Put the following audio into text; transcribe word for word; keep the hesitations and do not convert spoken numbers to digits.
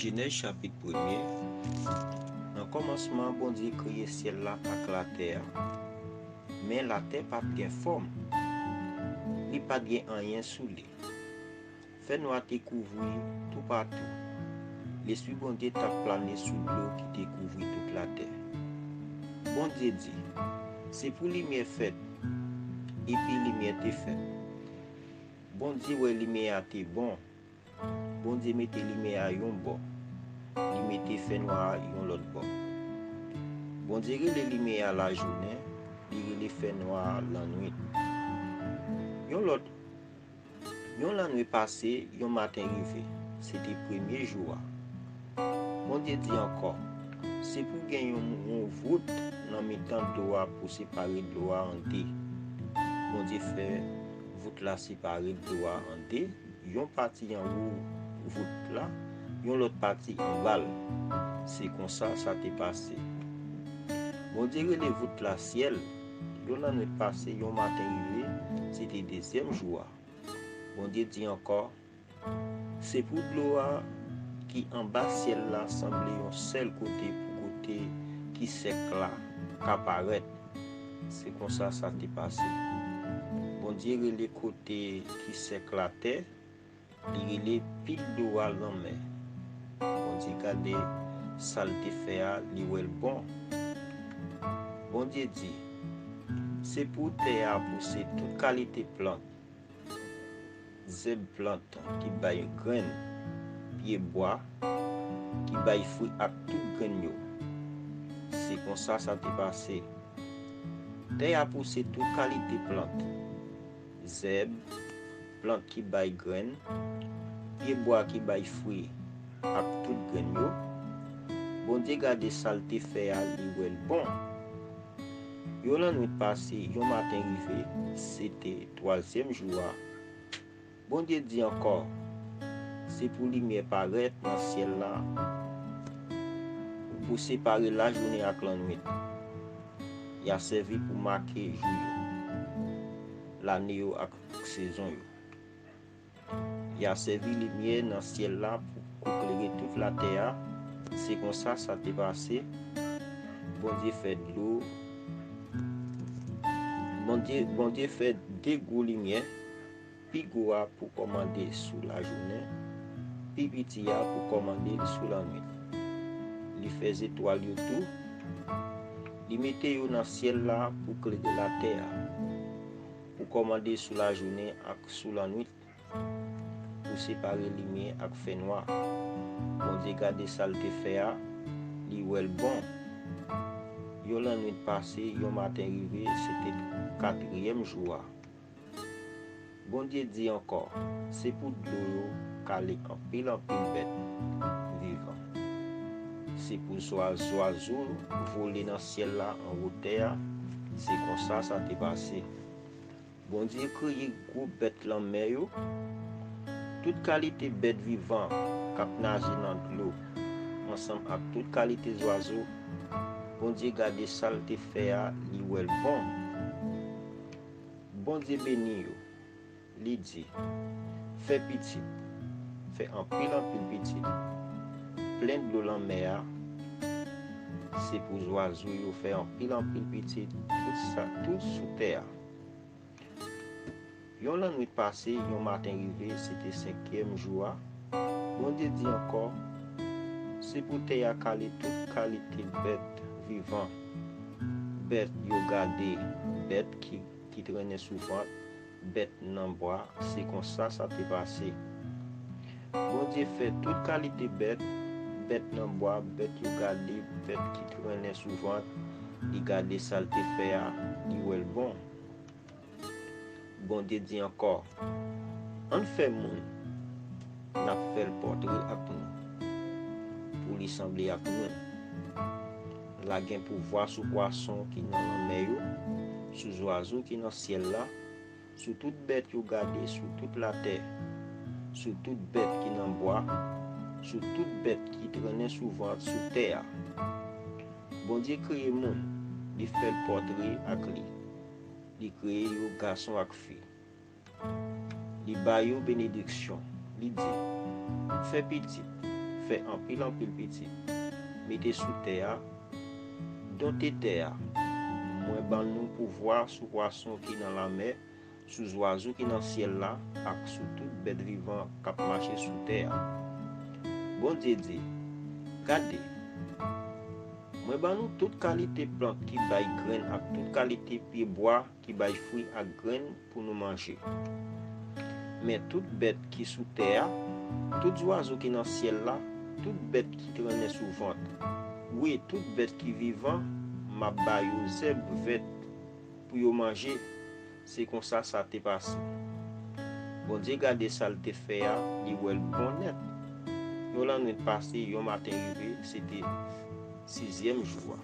Jenèz chapit premye. Nan kòmansman, Bondye kreye syèl la ak latè a. Men latè pa t gen fòm, li pa t gen anyen sou li. Fènwa te kouvri toupatou. Lespri Bondye t ap plane sou dlo ki te kouvri tout latè. Bondye di, "Se pou limyè fèt," epi limyè te fèt. Bondye wè limyè a te bon. Bondye mete limyè a yon bò, li mete fènwa a yon lòt bò. Bondye rele limyè a lajounen, li rele fènwa a lannwit. Yon lòt, yon lannwit pase, yon maten rive. Se te premye jou a. Bondye di ankò, "Se pou gen yon, yon vout nan mitan dlo a pou separe dlo a an de." Bondye fè vout la separe dlo a an de, yon pati anwo vout la, yon lòt pati anba l. Se konsa sa te pase. Bondye rele vout la syèl. Yon lannwit pase, yon maten rive, se te dezyèm jou a. Bondye di ankò, "Se pou dlo a ki anba syèl la sanble yon sèl kote pou kote ki sèk la ka parèt." Se konsa sa te pase. Bondye rele kote ki sèk la tè, li rele pil dlo a lanmè. Bondye gade sa l te fè a, li wè l bon. Bondye di, "Se pou tè a pouse tout kalite plant, zèb plant ki bay grenn, pyebwa ki bay fwi ak tout grenn yo." Se konsa sa te pase. Tè a pouse tout kalite plant, zèb, plant ki bay grenn, pyebwa ki bay fwi, ak tout grenn yo. Bondye gade sa l te fè a, li wè l bon. Yon lannwit pase, yon maten rive, se te twazyèm jou a. Bondye di ankò, "Se pou limyè parèt nan syèl la pou separe lajounen ak lannwit. Y a sèvi pou make jou yo, lane yo ak sezon yo. Y a sèvi limyè nan syèl la pou, pou klere tout latè a." Se konsa sa te pase. Bondye fè dlo, Bondye, Bondye fè de gwo limyè, pi gwo a pou kòmande sou lajounen, pi piti a pou kòmande sou lannwit. Li fè zetwal yo tou, li mete yo nan syèl la pou klere latè a, pou kòmande sou lajounen ak sou lannwit, pou separe limyè ak fènwa. Bondye gade sa l te fè a, li wè l bon. Yon lannwit pase, yon maten rive, se te katriyèm jou a. Bondye di ankò, "Se pou dlo yo kale anpil anpil bèt vivan. Se pou zwa-, zwazo vole nan syèl la anwo tè a." Se konsa sa te pase. Bondye kreye gwo bèt lanmè yo, tout kalite bèt vivan k ap naje nan dlo, ansanm ak tout kalite zwazo. Bondye gade sa l te fè a, li wè l bon. Bondye beni yo, li di, "Fè pitit, fè anpil anpil pitit, plen dlo lanmè a, se pou zwazo yo fè anpil anpil pitit, tout sa, tout sou tè a." Yon lannwit pase, yon maten rive, se te senkyèm jou a. Bondye di ankò, "Se pou tè a kale tout kalite bèt vivan, bèt yo gade, bèt ki, ki trennen sou vant, bèt nan bwa." Se konsa sa te pase. Bondye fè tout kalite bèt, bèt nan bwa, bèt yo gade, bèt ki trennen sou vant. Li gade sa l te fè a, li wè l bon. Bondye di ankò, "Ann fè moun, n ap fè l pòtre ak nou, pou li sanble ak nou. L a gen pouvwa sou pwason ki nan lanmè yo, sou zwazo ki nan syèl la, sou tout bèt yo gade sou tout latè, sou tout bèt ki nan bwa, sou tout bèt ki trennen sou vant sou tè a." Bondye kreye moun, li fè l pòtre ak li. Li kreye yo gason ak fi. Li ba yo benediksyon. Li di, "Fè pitit, fè anpil anpil pitit. Mete sou tè a, donte tè a. Mwen ban nou pouvwa sou pwason ki nan lanmè, sou zwazo ki nan syèl la, ak sou tout bèt vivan k ap mache sou tè a. Bondye di, Gade, mwen ban nou tout kalite plant ki bay grenn ak tout kalite pyebwa ki bay fwi ak grenn pou nou manje. Men tout bèt ki sou tè a, tout zwazo ki nan syèl la, tout bèt ki trennen sou vant, wi, tout bèt ki vivan, m ap ba yo zèb vèt pou yo manje. Se konsa sa te pase. Bondye gade sa l te fè a, li wè l bon nèt. Yon lannwit pase, yon maten rive, se te sizyèm jou a.